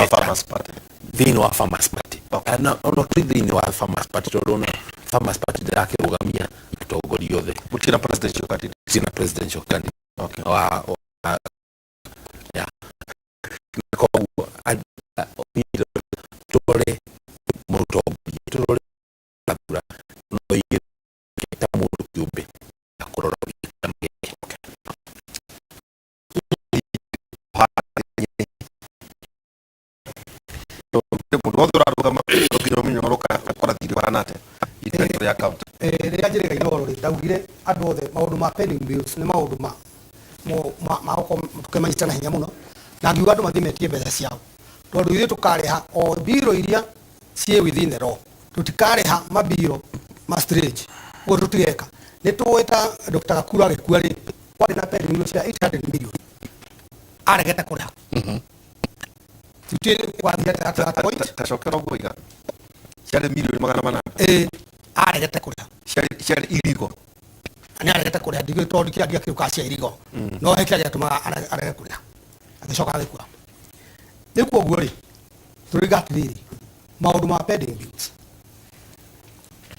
Wa better. Farmers Party. Thĩinĩ wa Farmers Party. Okay. Na ona tũrĩ thĩinĩ wa Farmers Party, tondũ ona Farmers Party ndĩrakĩrũgamia atongoria othe. Gũtirĩ na presidential candidate. Ciĩna presidential candidate. Okay. Wa ya na koguo tũrore mũtongoria, tũrore thura, no ige ta mũndũ kĩũmbe kũrora kĩama gĩake. Mũndũ wothe ũrarũgama no nginya ũmenye ũhoro ũkora thirĩ ũhana atĩa inventory account. Rĩrĩa njĩrĩga Inooro rĩ, ndaugire andũ othe maũndũ ma pending bills nĩ maũndũ ma gũkorwo tũkĩmanyita na hinya mũno, na ngiuga andũ mathiĩ metie mbeca ciao, tondũ ithuĩ tũkarĩha o mbirũ iria ciĩ within the law, tũtikarĩha mambiro ma strange. Ũguo tũtigeka. Nĩ tũĩ ta Dr. Gakuru agĩkua rĩ, kwarĩ na pending bill cia 800 million aregete kũrĩha. Tũtiũĩ gwathiĩ atĩa at that point. Tacokera ũguo iga ciarĩ mirioni 800? Ĩĩ, aregete kũrĩha. Ciarĩ irigo. Nĩ aregete kũrĩha. Ndigĩ tondũ kĩrĩa gĩakĩũkaga cia irigo, no he kĩrĩa gĩatũmaga arege kũrĩha, agĩcoka agĩkua. Rĩu koguo rĩ, tũroiga atĩrĩrĩ, maũndũ ma pending bills,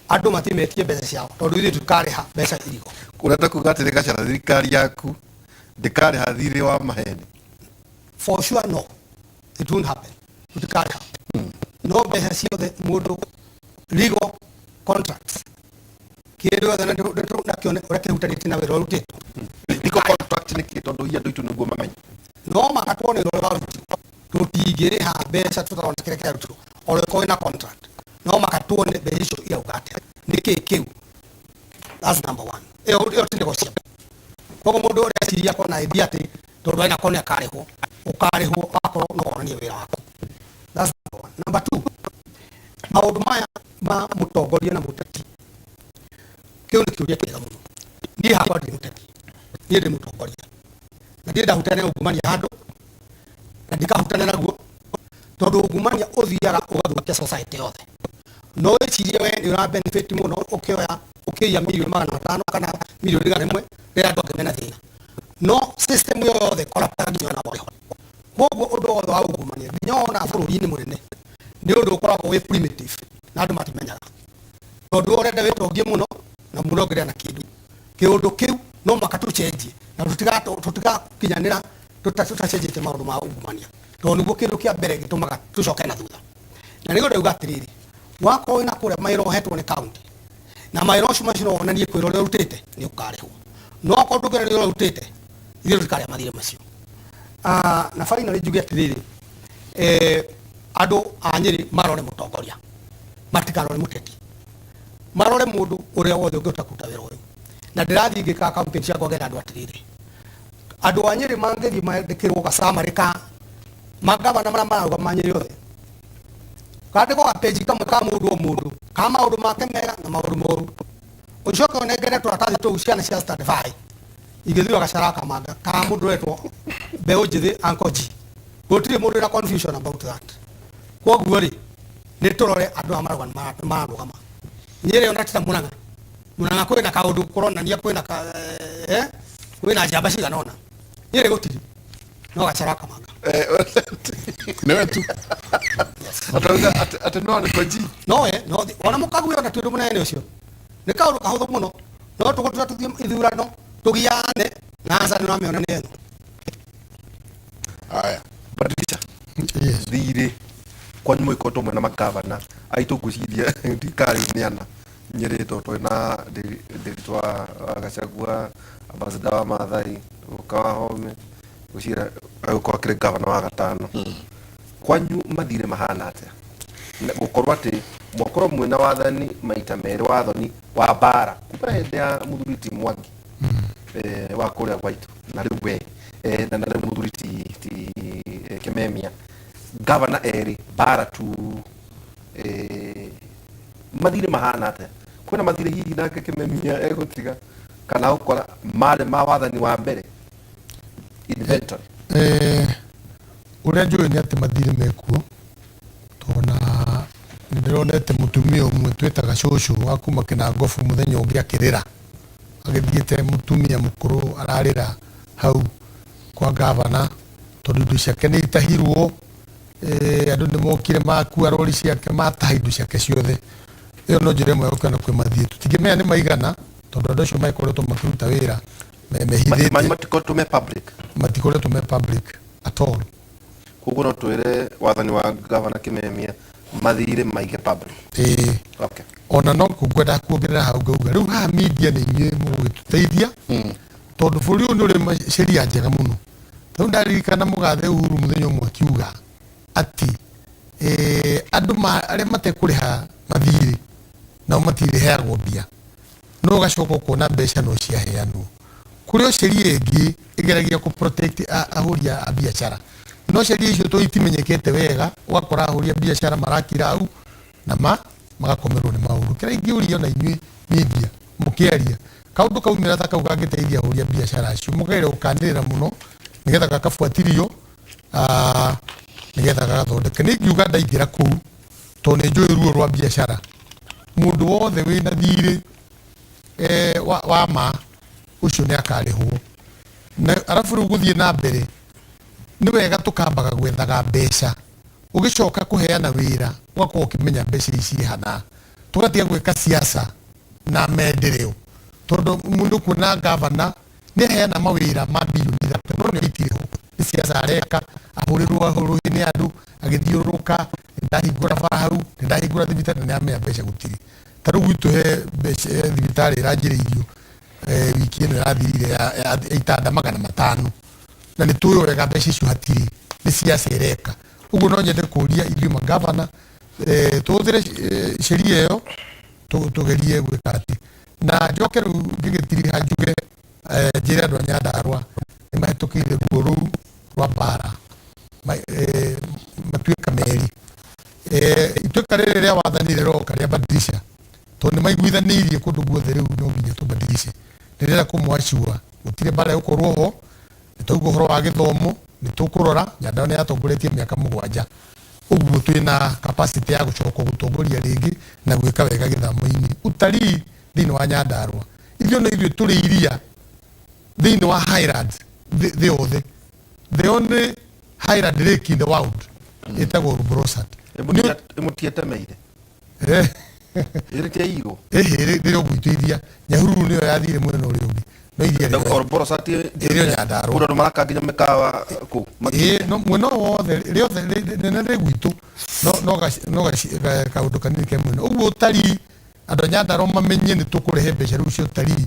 andũ matimetie mbeca ciao, tondũ ithuĩ tũkarĩha mbeca irigo. Ũrenda kuga atĩrĩ, Gacara, thirikari yaku ndĩkarĩha thirĩ wa maheni? For sure, no, it won't happen. Tũtikarĩha no mbeca ciothe mũndũ legal contracts, kĩndũ gĩothe nakĩone ũrĩa kĩhutanĩtie na wĩra ũrutĩtwo. Legal contract nĩ kĩ? Tondũ hihi andũ aitũ nĩguo mamenye. No maka tuone wĩra ũrĩa warutirwo. Tũtingĩrĩha mbeca tũtarona kĩrĩa kĩrarutirwo. Ona ĩkorwo ĩna contract, no maka tuone mbeca icio irauga atĩa, nĩkĩ kĩu. That's number one. Ĩyo ti negotiable. Koguo mũndũ ũrĩa eciria kona ĩndi atĩ tondũ ena kona akarĩhwo, ũkarĩhwo wakorwo no wonanie wĩra waku. That's number one. Number two, maũndũ maya ma mũtongoria na mũteti, kĩu nĩ kĩũria kĩega mũno. Niĩ hakwa ndirĩ mũteti, niĩ ndĩ mũtongoria, na ndirĩ ndahutania na ungumania handũ, na ndikahutania naguo, tondũ ungumania ũthiaga ũgathũkia society yothe. No wĩcirie we nĩ ũra benefit mũno ũkĩoya, ũkĩiya 500,000,000 kana 100,000,000 rĩrĩa andũ angĩ mena thĩna, no system ĩyo yothe ĩkoraptaga nginya ona ho. Koguo ũndũ wothe wa ungumania, nginya ona bũrũri-inĩ mũnene, nĩ ũndũ ũkoragwo wĩ primitive na andũ matimenyaga, tondũ we ũrenda wĩtongie mũno na mũrongerera na kĩndũ kĩũndũ kĩu. No mũhaka tũcenjie na tũtigakinyanĩra tũtacenjetie maũndũ ma ungumania, tondũ nĩguo kĩndũ kĩa mbere gĩtũmaga tũcoke na thutha. Na nĩguo ndauga atĩrĩrĩ, wakorwo wĩna kũrĩa mawĩra ũhetwo nĩ county, na mawĩra ũcio macio no wonanie kwĩra ũrĩa ũrutĩte, nĩ ũkarĩhwo. No okorwo ndũngĩonania ũrĩa ũrutĩte, ithuĩ tũtikarĩa mathirĩ macio. Na finally njuge atĩrĩrĩ, andũ a Nyĩrĩ marore mũtongoria, matikarore mũteti, marore mũndũ ũrĩa wothe ũngĩhota kũruta wĩra ũyũ. Na ndĩrathiĩ ngĩkaga campaign ciakwa ngera andũ atĩrĩrĩ, andũ a Nyĩrĩ mangĩthiĩ mandĩkĩrwo gacamarĩ ka magavana marĩa mararũgama Nyĩrĩ othe, kandĩkwo gapeji kamwe ka mũndũ o mũndũ ka maũndũ make mega na maũndũ moru, ũcoke ũnengere tũratathi tũu ciana cia standard five igĩthura gacara kamanga ka mũndũ ũretwo mbeũ njĩthĩ Uncle G. Gũtirĩ mũndũ wĩna confusion about that. Koguo rĩ, nĩ tũrore andũ aya mararũgama Nyĩrĩ. Ona tita Mũrang'a, Mũrang'a kwĩna kaũndũ kũronania kwĩna kwĩna njamba cigana ũna. Nyĩrĩ gũtirĩ, no gacara kamanga. Nĩwe tu. Atauga atĩ no nĩ koji. No we no ona mũkaguĩ, ona ti ũndũ mũnene ũcio, nĩ kaũndũ kahũthũ mũno. No tũgũtura tũthiĩ ithurano tũgiane na aca nĩ ũramĩona nĩ ĩno. Haya. Badilisha. Yes. Thirĩ kwanyu mũgĩkoretwo mwena magavana aitũ, ngwĩciria thirikari nĩ ana Nyĩrĩ, tondũ twĩ na Ndiritu wa Gachagua, ambassador wa Maathai, Guka wa Home, ngwĩciria agũkorwo akĩrĩ gavana wa gatano. Kwanyu mathirĩ mahana atĩa? Na gũkorwo atĩ mwakorwo mwĩna wathani maita merĩ, wathani wa mbara kuma hĩndĩ ya mũthuri ti Mwangi, wa kũrĩa gwaitu, na rĩu we, na rĩu mũthuri ti Kimemia, gavana erĩ mbara tu, mathirĩ mahana atĩa? Kwĩna mathirĩ hihi nake Kimemia egũtiga, kana gũkora marĩ ma wathani wa mbere inventory? Ũrĩa njũĩ nĩ atĩ mathirĩ mekuo, tondũ na nĩ ndĩronete mũtumia ũmwe twĩtaga cũcũ wa kuma Kĩnangobu mũthenya ũngĩ akĩrĩra, agĩthiĩte, mũtumia mũkũrũ ararĩra hau kwa gavana tondũ indo ciake nĩ itahirwo. Andũ nĩ mokire makua rori ciake, mataha indo ciake ciothe. Ĩyo no njĩra ĩmwe ya gũkĩona kwĩ mathiĩ. Tũtingĩmenya nĩ maigana tondũ andũ acio magĩkoretwo makĩruta wĩra mehithĩte. Matikoretwo me public? Matikoretwo me public at all. Koguo no twĩre wathani wa gavana Kimemia mathirĩ maige public? Ĩĩ. Okay. Ona no ngwendaga kuongerera hau ngauga rĩu haha media nĩ inyuĩ mũgũgĩtũteithia, tondũ bũrũri ũyũ nĩ ũrĩ sheria njega mũno. Rĩu ndaririkana mũgathe Uhuru mũthenya ũmwe akiuga atĩ andũ arĩa matekũrĩha mathirĩ nao matirĩheagwo mbia, no ũgacoka ũkona mbeca no ciaheanwo. Kũrĩ o sheria ĩngĩ ĩgeragia kũ protect ahũri a biacara, no sheria icio to itimenyekete wega, ũgakora ahũri a biacara marakira hau na magakomerwo nĩ maũndũ. Kĩrĩa ingĩũria ona inyuĩ media mũkĩaria kaũndũ kaumĩra ta kau kangĩteithia ahũri a biacara acio, mũkageria gũkanĩrĩra mũno nĩgetha gakabuatĩrio, nĩgetha gagathondeke. Nĩ ingiuga ndaingĩra kũu tondũ nĩ njũĩ ruo rwa biacara, mũndũ wothe wĩna thirĩ wa ma ũcio nĩ akarĩhwo. Na arabu rĩu gũthiĩ na mbere nĩ wega tũkambaga gwethaga mbeca, ũgĩcoka kũheana wĩra ũgakorwo ũkĩmenya mbeca ici ihana, tũgatiga gwĩka siasa na mendereo, tondũ mũndũ kuona gavana nĩ aheana mawĩra ma bilioni 3 no nĩ itirĩ ho, nĩ siasa areka, ahũrĩrwo rũhĩ nĩ andũ agĩthiũrũrũka, nĩndahingũra bara hau, nĩndahingũra thibitarĩ, na nĩamenya mbeca gũtirĩ. Ta rĩu gwitũ he mbeca, he thibitarĩ ĩranjĩrĩirio wiki ĩno ĩrathirire ya itanda 500, na nĩ tũĩ wega mbeca icio hatirĩ, nĩ siasa ĩreka. Ũguo no nyende kũria ithuĩ magavana tũhũthĩre sheria ĩyo tũgerie gwĩka atĩ. Na njoke rĩu ngĩgĩtiriha njuge, njĩre andũ a Nyandarua nĩ mahĩtũkĩire ruo rũu rwa mbara, matuĩka meri. Ituĩka rĩrĩ rĩa wathani rĩroka rĩa badilisha, tondũ nĩ maiguithanĩirie kũndũ guothe, rĩu no nginya tũbadilishe. Ndĩrenda kũmwacua gũtirĩ mbara ĩgũkorwo ho. Nĩ twauga ũhoro wa gĩthomo nĩ tũkũrora, Nyandarua nĩ yatongoretie mĩaka 7, ũguo twĩna capacity ya gũcoka gũtongoria rĩngĩ na gwĩka wega gĩthomo-inĩ. Utarii thĩinĩ wa Nyandarua, ithuĩ no ithuĩ tũrĩ iria thĩinĩ wa highlands thĩ yothe, the only highland lake in the world ĩtagwo Olbolosat. Ĩmũtietemeire ĩrĩ tia irũ? Ĩhĩ, rĩrĩ gwitũ iria Nyahururu nĩyo yathire mwena ũrĩa ũngĩ, no iria Olbolosat ĩrĩ o Nyandarua. Kũndũ andũ maraka nginya mĩkawa kũu? Ĩĩ, no mwena ũyũ wothe rĩothe rĩnene rĩ gwitũ, no kaũndũ kanini ke mwena ũguo. Ũtarii, andũ a Nyandarua mamenye nĩ tũkũrehe mbeca rĩu cia ũtarii,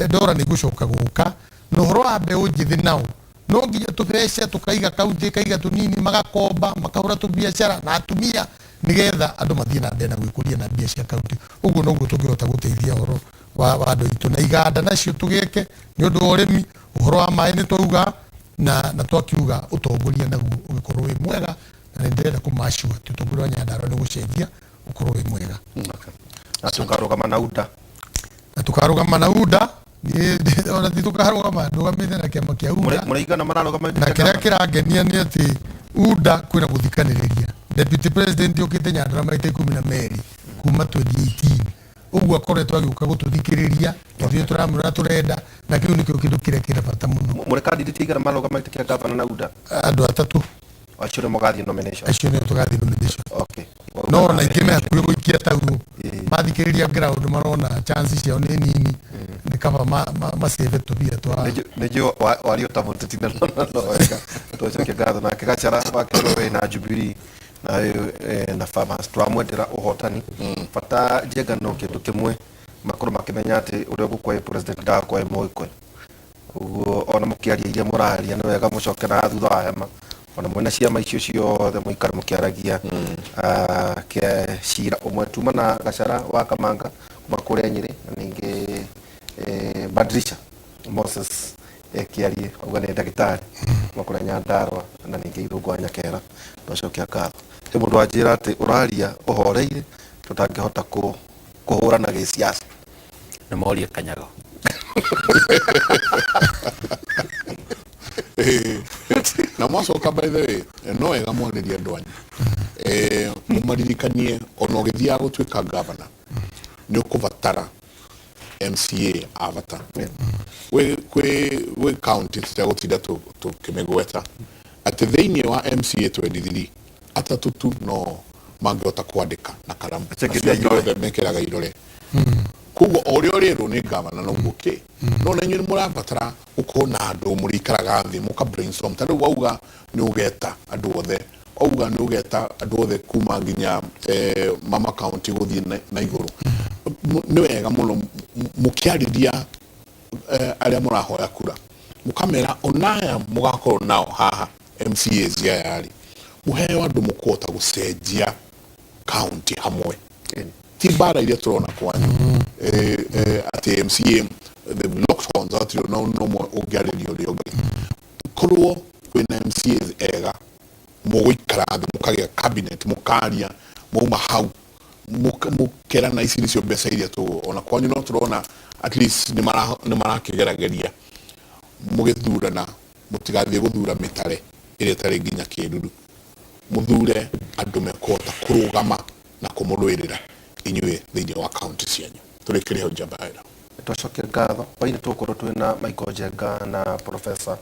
ndora nĩ igũcoka gũka. Na ũhoro wa mbeũ njĩthĩ nao no nginya tũbeca tũkaiga kaunti ĩkaiga tũnini, magakomba makahũra tũbiacara na atumia, nĩgetha andũ mathiĩ na mbere na gwĩkũria na mbia cia kaunti. Ũguo noguo tũngĩhota gũteithia ũhoro wa andũ aitũ. Na iganda nacio tũgĩke nĩ ũndũ wa ũrĩmi. Ũhoro wa maĩ nĩ twauga na twakiuga ũtongoria naguo ũgĩkorwo wĩ mwega, na nĩ ndĩrenda kũmacua atĩ ũtongoria wa Nyandarua nĩ ũgũcenjia ũkorwo wĩ mwega. Na tũkarũgama na UDA? Na tũkarũgama na UDA. Niĩ ona ti tũkarũgama, ndũgamĩte na kĩama kĩa UDA. Mũraigana mararũgama? Na kĩrĩa kĩrangenia nĩ atĩ UDA kwĩna gũthikanĩrĩria. Deputy president okĩte Nyandarua maita 12 kuma 2018, ũguo akoretwo agĩũka gũtũthikĩrĩria ithuĩ tũramwĩra tũrenda, na kĩu nĩkĩo kĩndũ kĩrĩa kĩna bata mũno. Mũrĩ candidate igana marũgamĩte kĩa gavana na UDA? Andũ atatũ. Acio nĩ mũgathiĩ nomination? Acio nĩo tũgathiĩ nomination. Okay. No ona ingĩ me hakuhĩ gũikia tauro, mathikĩrĩria ground marona chance ciao nĩ nini, nĩ kaba macĩbe tũbia twa Nĩnjũĩ wario ta mũteti na no wega twacokia ngatho. Nake Gacara wakĩrwo wĩ na Jubilee na na Farmers, tũramwendera ũhotani. Bata njenga no kĩndũ kĩmwe, makorwo makĩmenya atĩ ũrĩa ũgũkwa president ndagakwa mũgĩkũyũ. Ũguo ona mũkĩaria iria mũraria nĩ wega mũcoke na thutha wa hema, ona mwĩna ciama icio ciothe mũikare mũkĩaragia kĩa cira ũmwe. Tuma na Gacara wa Kamanga kuma kũrĩa Nyĩrĩ, na ningĩ Badirisha Moses Kĩarie auga nĩ ndagĩtarĩ kuma kũrĩa Nyandarua, na ningĩ Irũngũ wa Nyakera. Twacokia ngatho. He mũndũ wanjĩra atĩ ũraria ũhoreire tũtangĩhota kũhũrana gĩciaca. Nĩ morie Kanyago. Na mwacoka, by the way, no wega mwarĩrie andũ anyu, mũmaririkanie ona ũgĩthiaga gũtuĩka governor nĩ ũkũbatara MCA a bata gwĩ county. Tũtegũtinda tũkĩmĩgweta atĩ thĩinĩ wa MCA 23. Atatũ tu no mangĩhota kwandĩka na karamu. Acio angĩ Acio nĩ angĩ irore. othe mekĩraga irore. Koguo o ũrĩa ũrĩrwo nĩ gavana noguo kĩ no na inyuĩ nĩ mũrabatara gũkorwo na andũ mũrĩikaraga thĩ mũka brainstorm. Ta rĩu wauga nĩ ũgeta andũ othe, wauga nĩ ũgeta andũ othe kuma nginya mama county gũthiĩ na igũrũ. Nĩ wega mũno mũkĩarĩria arĩa mũrahoya kura, mũkamera onaya mũgakorwo nao haha MCAs aya rĩ, mũheo andũ mũkũhota gũcenjia county hamwe, ti mbara iria tũrona kwanyu atĩ MCA the locked horns, hatirĩ no no ũmwe ũngĩarĩria ũrĩa ũngĩ. Korwo kwĩna MCAs ega, mũgũikara thĩ mũkagĩa cabinet, mũkaria, mwauma hau mũkerana ici nĩcio mbeca iria tũ ona kwanyu no tũrona at least nĩ marakĩgerageria. Mũgĩthurana mũtigathiĩ gũthura mĩtare ĩrĩa ĩtarĩ nginya kĩruru, mũthure andũ mekũhota kũrũgama na kũmũrũĩrĩra inyuĩ thĩinĩ wa kaunti cianyu. Tũrĩkĩrĩ hau Njabaira. Twacokia ngatho. Hwainĩ tũgũkorwo twĩna Michael Njenga na Professor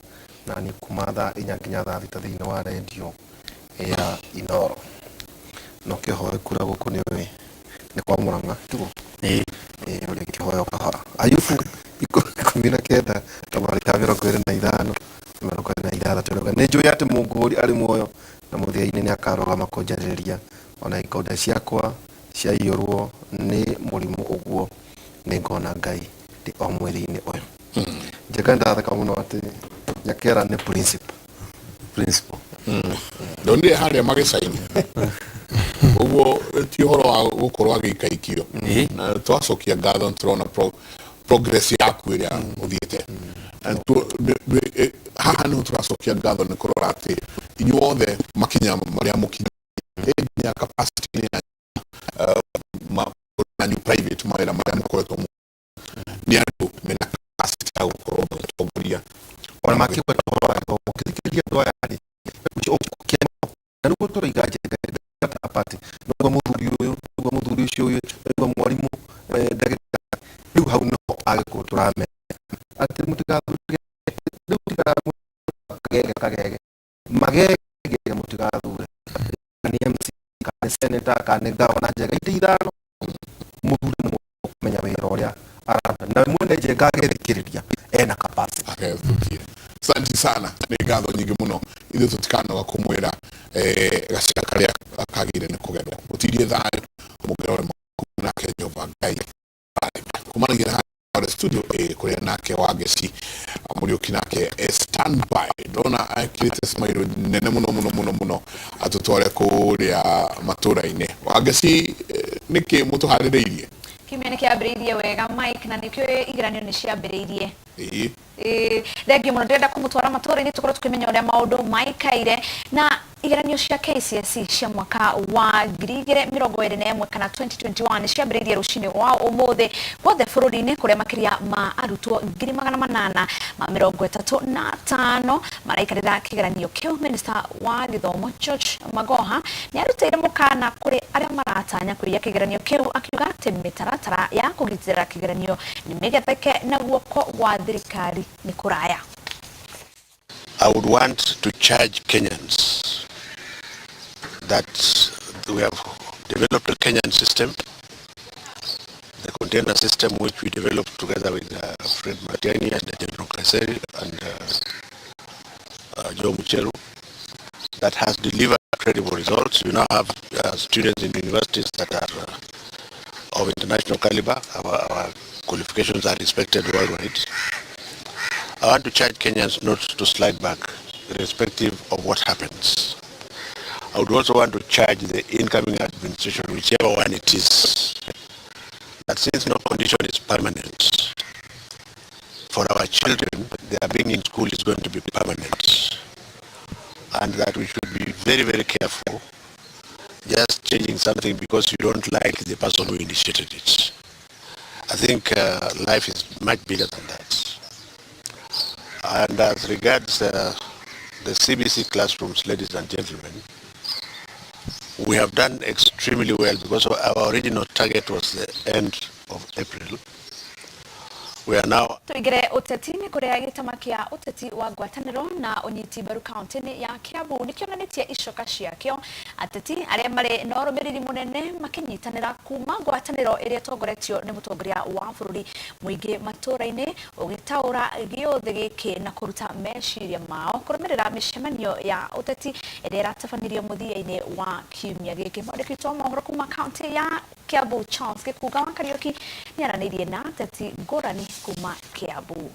nani kuma thaa 4 nginya thaa 6 thĩinĩ wa redio ya Inoro. No kĩhoe kura gũkũ nĩ ũĩ nĩ kwa Mũrang'a tiguo? Ĩĩ. Ĩĩ, ũrĩa kĩhoya kahora. Ayubu 19 kamarika 25 26. Nĩ njũĩ atĩ mũngũri arĩ muoyo na mũthia-inĩ nĩ akarũgama kũnjarĩrĩria, ona ikonde ciakwa ciaiyũrwo nĩ mũrimũ ũguo nĩ ngona Ngai ndĩ o mwĩrĩ-inĩ ũyũ. Njenga ndatheka mũno atĩ Nyakera nĩ principal. Principal. Ndonire harĩa magĩcaini ũguo ti ũhoro wa gũkorwo agĩikaikio. Na twacokia ngatho nĩ tũrona progress yaku ĩrĩa ũthiĩte. Na haha nĩho tũracokia ngatho nĩ kũrora atĩ inyuothe makinya marĩa mũkinya nginya capacity yanyu nanyu private mawĩra marĩa mũkoretwo nĩ andũ mena capacity ya gũkorwo magĩtongoria. Ona makĩgweta ũhoro wa gĩthomo ũkĩthikĩrĩria andũ aya rĩ, ũcio ũkĩona na nĩguo tũroiga Njenga apati nĩguo mũthuri ũyũ, nĩguo mũthuri ũcio ũyũ, nĩguo mwarimũ, ndagĩtarĩ. Rĩu hau nĩho agĩkũyũ tũramenya atĩ mũtigathure rĩu kagege kagege magege mũtigathure nĩ MC kana nĩ senator kana nĩ governor. Njenga itĩ ithano mũthure mũkũmenya wĩra ũrĩa araruta na mwene Njenga agethikĩrĩria ena capacity. Agethukie. Asante sana, nĩ ngatho nyingĩ mũno. Ithuĩ tũtikanoga kũmwĩra gacĩra karĩa kagĩrĩire nĩ kũgerwo. Mũtirie thayũ mũngĩrore nake Jehova Ngai kumanagia harĩa studio A kũrĩa nake Wangeci Mũriũki nake standby, ndona ekĩrĩte smile nene mũno mũno mũno mũno atũtware kũrĩa matũra-inĩ. Wangeci, nĩkĩ mũtũharĩrĩirie? Kiumia nĩ kĩambĩrĩirie wega Mike, na nĩkĩo igeranio nĩ ciambĩrĩirie. Ĩĩ. Thengiũ mũno. Ndĩrenda kũmũtwara matũra-inĩ tũkorwo tũkĩmenya ũrĩa maũndũ maikaire na igeranio cia KCSE cia mwaka wa 2021 kana 2021 nĩ ciambĩrĩirie rũcinĩ rwa ũmũthĩ guothe bũrũri-inĩ, kũrĩa makĩria ma arutwo 835,000 maraikarĩra kĩgeranio kĩu. Minista wa gĩthomo George Magoha nĩ arutĩire mũkana kũrĩ arĩa maratanya kũiya kĩgeranio kĩu, akiuga atĩ mĩtaratara ya kũgitĩra kĩgeranio nĩ mĩgetheke na guoko gwa thirikari nĩ kũraya. I would want to charge Kenyans that we have developed a Kenyan system, the container system, which we developed together with Fred Matiang'i and General Nkaissery and Joe Mucheru, that has delivered credible results. We now have students in universities that are of international caliber. Our qualifications are respected worldwide. I want to charge Kenyans not to slide back, irrespective of what happens. I would also want to charge the incoming administration, whichever one it is, that since no condition is permanent, for our children, their being in school is going to be permanent. And that we should be very, very careful just changing something because you don't like the person who initiated it. I think life is much bigger than that. And as regards the CBC classrooms, ladies and gentlemen, we have done extremely well because our original target was the end of April. We are now Tuingire uteti-inĩ kũrĩa gĩtama kĩa ũteti wa ngwatanĩro na ũnyiti mbaru kaunti-inĩ ya Kiambu nĩkĩonanĩtie icoka ciakĩo ateti arĩa marĩ na ũrũmĩrĩri mũnene makĩnyitanĩra kuma ngwatanĩro ĩrĩa ĩtongoretio nĩ mũtongoria wa bũrũri mũingĩ matũũra-inĩ ũgĩtaũra gĩũthĩ gĩkĩ na kũruta meciria mao kũrũmĩrĩra mĩcemanio ya ũteti ĩrĩa ĩratabanirio mũthia-inĩ wa kiumia gĩkĩ. Mwandĩki witũ wa mohoro kuma kaunti ya Kiambu Charles Gĩkunga wa Kariũki nĩaranĩirie na ateti ngũrani kuma Kiambu.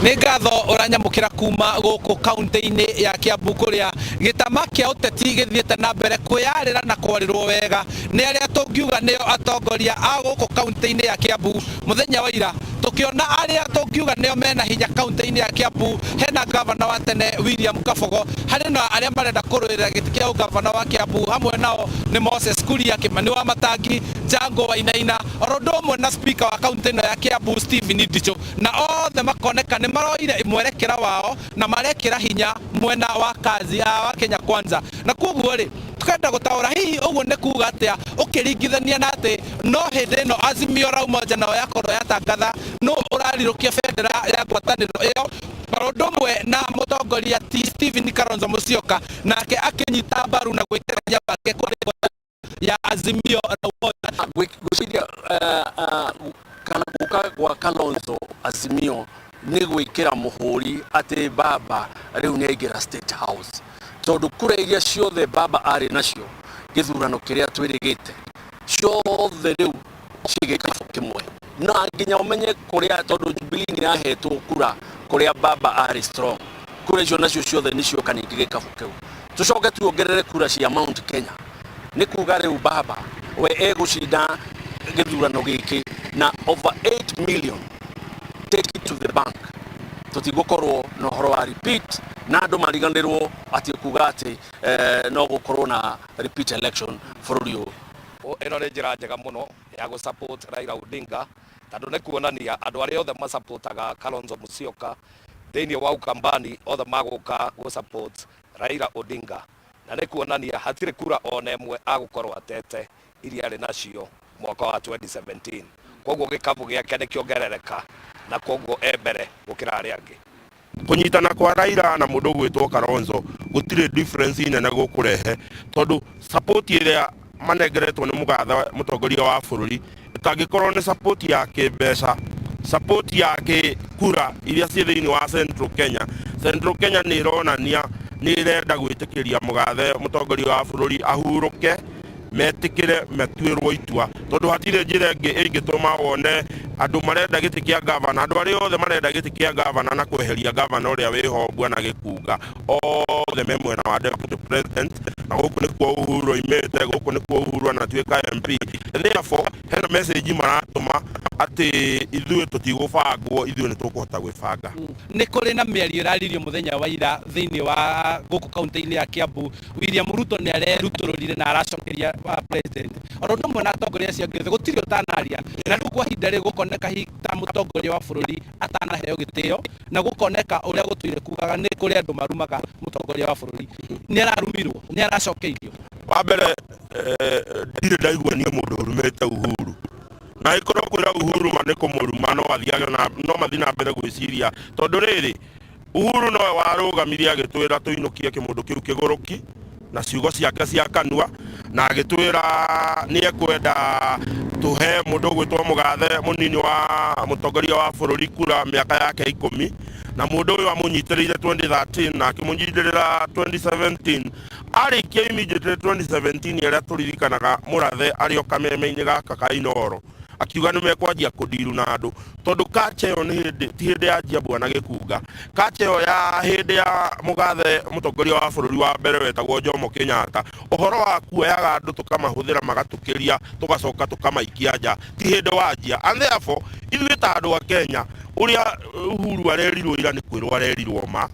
Nĩ ngatho ũranyamũkĩra kuma gũkũ kaunti-inĩ ya Kiambu kũrĩa gĩtama kĩa ũteti gĩthiĩte na mbere kwĩyarĩra na kwarĩrwo wega nĩ arĩa tũngiuga nĩo atongoria a gũkũ kaunti-inĩ ya Kiambu. Mũthenya wa ira tũkĩona arĩa tũngiuga nĩo mena hinya kaunti-inĩ ya Kiambu, hena gavana wa tene William Kabogo, harĩ na arĩa marenda kũrũĩrĩra gĩtĩ kĩa ũgavana wa Kiambu, hamwe nao nĩ Moses Kuria, Kimani wa Matangi, Jango Wainaina, oro ũndũ ũmwe na speaker wa kaunti ĩno ya Kiambu Stephen Ndichu, na othe makoneka nĩ maroire mwerekera wao na marekĩra hinya mwena wa kazi wa Kenya Kwanza. Na koguo rĩ, tukenda gũtaũra hihi ũguo nĩ kuga atĩa ũkĩringithania na atĩ no hĩndĩ ĩno Azimio la Umoja nao yakorwo yatangatha nũ ũrarirũkia bendera ya ngwatanĩro ĩyo, oro ũndũ ũmwe na mũtongoria T Stephen Kalonzo Musyoka nake akĩnyita mbaru na gwĩkĩra hinya wake kũrĩ ngwatanĩro ya Azimio la Umoja. Gwĩciria kana gũka gwa Kalonzo Azimio nĩ gwĩkĩra mũhũri atĩ baba rĩu nĩ aingĩra State House, tondũ kura iria ciothe baba arĩ nacio gĩthurano kĩrĩa twĩrĩgĩte ciothe rĩu ciĩ gĩkabũ kĩmwe, na nginya ũmenye kũrĩa, tondũ Jubilee nĩ yahetwo kura kũrĩa baba arĩ strong, kura icio nacio ciothe nĩ cioka ningĩ gĩkabũ kĩu. Tũcoke tuongerere kura cia Mount Kenya, nĩ kuga rĩu baba we egũcinda gĩthurano gĩkĩ na over 8 million, take it to the bank. Tũtigũkorwo na ũhoro wa repeat na andũ mariganĩrwo atĩ kuga atĩ no gũkorwo na repeat election bũrũri ũyũ. Ĩno nĩ njĩra njega mũno ya gũ support Raila Odinga, tondũ nĩ kuonania andũ arĩa othe masapotaga Kalonzo Musyoka thĩinĩ wa Ukambani othe magũka gũ support Raila Odinga, na nĩ kuonania hatirĩ kura ona ĩmwe agũkorwo atete iria arĩ nacio mwaka wa 2017. Koguo gĩkabu gĩake nĩ kĩongerereka na koguo e mbere gũkĩra arĩa angĩ. Kũnyitana kwa Raila na mũndũ ũgwĩtwo Kalonzo gũtirĩ difference nene gũkũrehe, tondũ support ĩrĩa manengeretwo nĩ mũgathe mũtongoria wa bũrũri ĩtangĩkorwo nĩ support ya kĩmbeca, support ya kĩkura iria ciĩ thĩinĩ wa Central Kenya. Central Kenya nĩ ĩronania nĩ ĩrenda gwĩtĩkĩria mũgathe mũtongoria wa bũrũri ahurũke, metĩkĩre matuĩrwo itua, tondũ hatirĩ njĩra ĩngĩ ĩngĩtũma wone andũ marenda gĩtĩ kĩa gavana, andũ arĩa othe marenda gĩtĩ kĩa gavana na kweheria gavana ũrĩa wĩho Bwana Gĩkunga, othe me mwena wa deputy president, na gũkũ nĩkuo Uhuru oimĩte, gũkũ nĩkuo Uhuru anatuĩka MP. Therefore hena message maratũma atĩ ithuĩ tũtigũbangwo, ithuĩ nĩ tũkũhota gwĩbanga. Nĩ kũrĩ na mĩario ĩraririo mũthenya wa ira thĩinĩ wa gũkũ kaunti-inĩ ya Kiambu. William Ruto nĩ arerutũrũrire na aracokeria wa president oro ũndũ ũmwe na atongoria acio angĩ othe, gũtirĩ ũtanaria, na rĩu kwa ihinda rĩrĩ gũkoneka hihi ta mũtongoria wa bũrũri atanaheo gĩtĩo, na gũkoneka ũrĩa gũtũire kugaga nĩ kũrĩ andũ marumaga mũtongoria wa bũrũri, nĩ ararumirwo, nĩ aracokeirio. Wa mbere, ndirĩ ndaigua niĩ mũndũ ũrumĩte Uhuru, na ĩkorwo kwĩra Uhuru ma nĩ kũmũruma, no athiage na no mathiĩ na mbere gwĩciria, tondũ rĩrĩ Uhuru nowe warũgamirie agĩtwĩra tũinũkie kĩmũndũ kĩu kĩgũrũki na ciugo ciake cia kanua, na agĩtwĩra nĩ ekwenda tũhe mũndũ ũgwĩtwo mũgathe mũnini wa mũtongoria wa bũrũri kura mĩaka yake 10, na mũndũ ũyũ amũnyitĩrĩire 2013 na akĩmũnyitĩrĩra 2017. Arĩkia immediately 2017 ĩrĩa tũririkanaga mũrathe arĩ o kameme-inĩ gaka ka Inooro akiuga nĩ mekwanjia kũndiru na andũ, tondũ kacha ĩyo nĩ hĩndĩ ti hĩndĩ ya njia Bwana Gĩkunga, kacha ĩyo ya hĩndĩ ya mũgathe mũtongoria wa bũrũri wa mbere wetagwo Jomo Kenyatta, ũhoro wa kuoyaga andũ tũkamahũthĩra magatũkĩria tũgacoka tũkamaikia nja ti hĩndĩ wa njia. And therefore ithuĩ ta andũ a Kenya, ũrĩa Uhuru arerirwo ira nĩ kwĩrwo arerirwo ma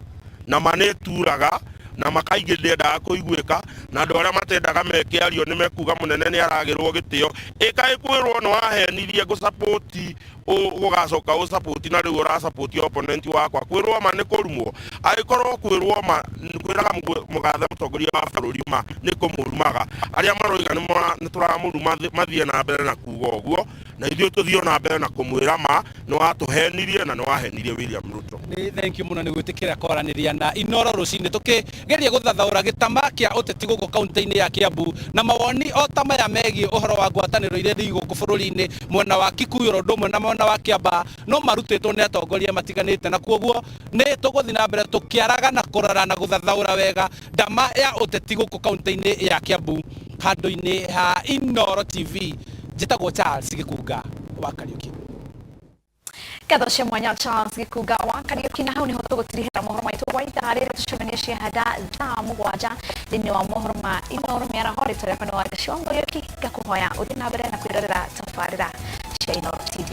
na ma nĩ turaga na makaingĩ ndĩendaga kũiguĩka, na andũ arĩa matendaga mekĩario nĩ mekuga mũnene nĩ aragĩrwo gĩtĩo. Ĩkaĩ kwĩrwo nĩ wahenirie ngũsapoti Ũgacoka ũsupport na rĩu ũrasupport opponent wakwa. Kwĩrwo ma nĩ kũrumwo, angĩkorwo kwĩrwo ma kwĩraga mũgathe mũtongoria wa bũrũri ma nĩ kũmũrumaga. Arĩa maroiga nĩ tũramũruma mathiĩ na mbere na kuga ũguo, na ithuĩ tũthiĩ na mbere na kũmwĩra ma nĩ watũhenirie na nĩ wahenirie William Ruto. Nĩ thank you mũno nĩ gwĩtĩkĩra kwaranĩria na Inoro rũcinĩ, tũkĩgeria gũthathaũra gĩtama kĩa ũteti gũkũ kaunti-inĩ ya Kiambu na mawoni o ta maya megiĩ ũhoro wa ngwatanĩro iria irĩ gũkũ bũrũri-inĩ mwena wa Kikuyu oro ũndũ ũmwe na mwena wa Kiambaa no marutĩtwo nĩ atongoria matiganĩte, na kuoguo nĩ tũgũthiĩ na mbere tũkĩaraga na kũrora na gũthathaũra wega ndama ya ũteti gũkũ kaunti-inĩ ya Kiambu. Handũ-inĩ ha Inoro TV, njĩtagwo Charles Gĩkunga wa Kariuki. Ngatho cia mwanya Charles Gĩkunga wa Kariuki. Na hau niho tũgũtirihĩra mohoro maitũ gwa ithaa rĩrĩ. Tũcemanie ciahanda thaa 7 thĩinĩ wa mohoro ma Inoro mĩaraho. Rĩtwa rĩakwa nĩ Wangeci wa Mũriũki, ngakũhoya ũthiĩ na mbere na kwĩrorera tabarĩra cia Inoro TV.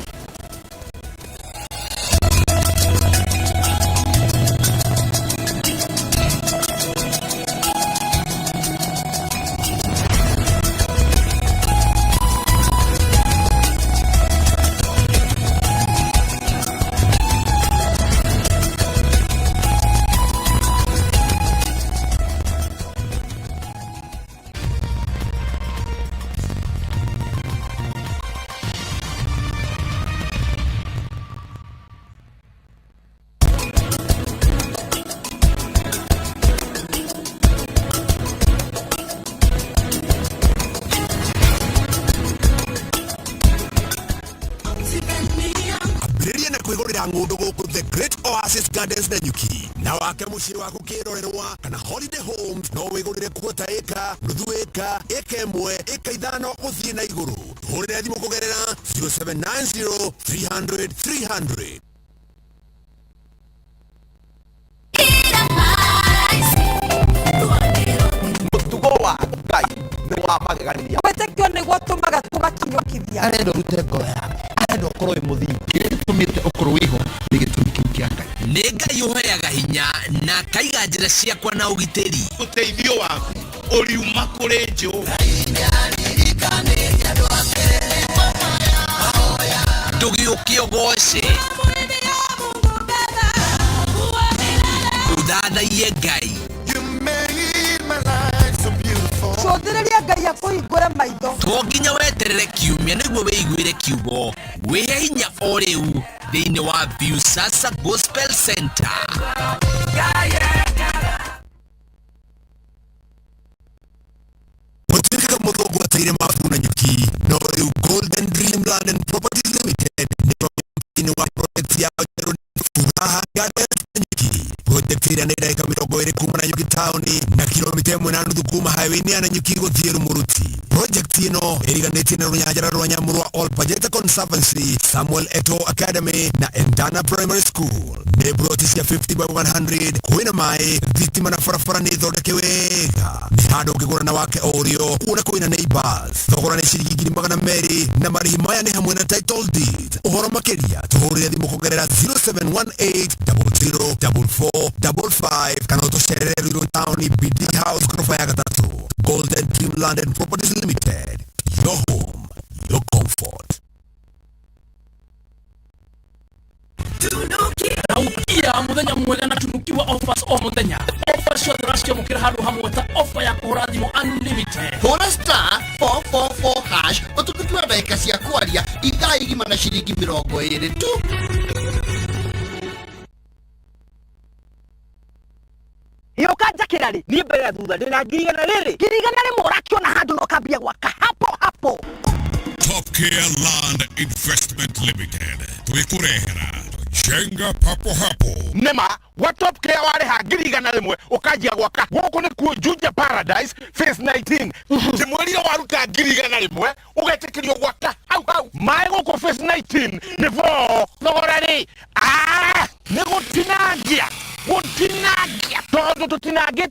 Ambĩrĩria na kwĩgũrĩra ng'ũndũ gũkũ The Great Oasis Gardens Nanyuki, na wake mũciĩ waku kĩrorerwa kana holiday homes. No wĩgũrĩre quarter ĩka, nuthu ĩka, ĩka ĩmwe, ĩka 5 gũthiĩ na igũrũ. Tũhũrĩre thimũ kũgerera 0790 300 300. Mũtugo wa Ngai nĩ wa magegania. Wĩtĩkio nĩguo tũmaga tũgakinyũkithia. Arenda ũrute ngoro yaku, arenda ũkorwo wĩ mũthingu. Kĩrĩa gĩtũmĩte ũkorwo wĩho nĩ gĩtũmi kĩu kĩa Ngai. Nĩ Ngai ũheaga hinya na akaiga njĩra ciakwa na ũgitĩri. Ũteithio waku ũriuma kũrĩ Jehova. Ndũgĩũke ũgoce, ũthathaiye Ngai. Cũthĩrĩria Ngai akũhingũre maitho. To nginya weterere kiumia nĩguo wĩiguĩre kiugo. Wĩhe hinya o rĩu thĩinĩ wa Viusasa Gospel Center. Gũtuĩkaga mũthũngũ ateire mabu na nyuki, no rĩu Golden Dream Land and Properties Limited nĩ wa project yao njerũ, Furaha Gardens Nanyuki. Project ĩrĩa nĩ ndagĩka 20 kuma Nanyuki taũni na kilomita 1.5 kuma highway-inĩ ya Nanyuki gũthiĩ Rumuruti. Project ĩno ĩriganĩtie na rũnyanjara rwa nyamũ rwa Ol Pajeta Conservancy, Samuel Eto Academy na Endana Primary School. Nĩ broti cia 50 by 100, kwĩna maĩ, thitima na barabara nĩ thondeke wega. Nĩ handũ ũngĩgũra na wake o ũrĩo, kuona kwĩna neighbors. Thogora nĩ ciringi 200,000 na marĩhi maya nĩ hamwe na title deed. Ũhoro makĩria tũhũrĩre thimũ kũgerera 0718 0044 55 kana ũtũcerere Ruiru Town, BD House, ghorofa ya gatatũ. Golden Dream Land and Properties Limited, your home, your comfort. Raukia muthenya mwega na tunukiwa offers o muthenya. Offers ciothe ũraciamũkĩra handũ hamwe, ta offer ya kũhũra thimũ unlimited. Hũra *444# ũtukutua ndagĩka cia kwaria ithaa igima na ciringi 20 tu. Yũka njakĩra rĩ, niĩ mbere na thutha ndĩna 100,000 rĩrĩ, 100,000 ũrakiona handũ na ũkambia gwaka hapo hapo. Top Care Land Investment Limited twĩkũrehera jenga papo hapo. Nĩma wa Top Care, warĩha 100,000 ũkanjia gwaka. Gũkũ nĩkuo Juja Paradise Phase 19. Ndĩmwĩrire waruta 100,000 ũgetĩkĩrio gwaka hau hau. Maĩ gũkũ Phase 19 nĩ bo thogora rĩ, nĩ gũtinangia gũtinangia tondũ tũtinangĩtie.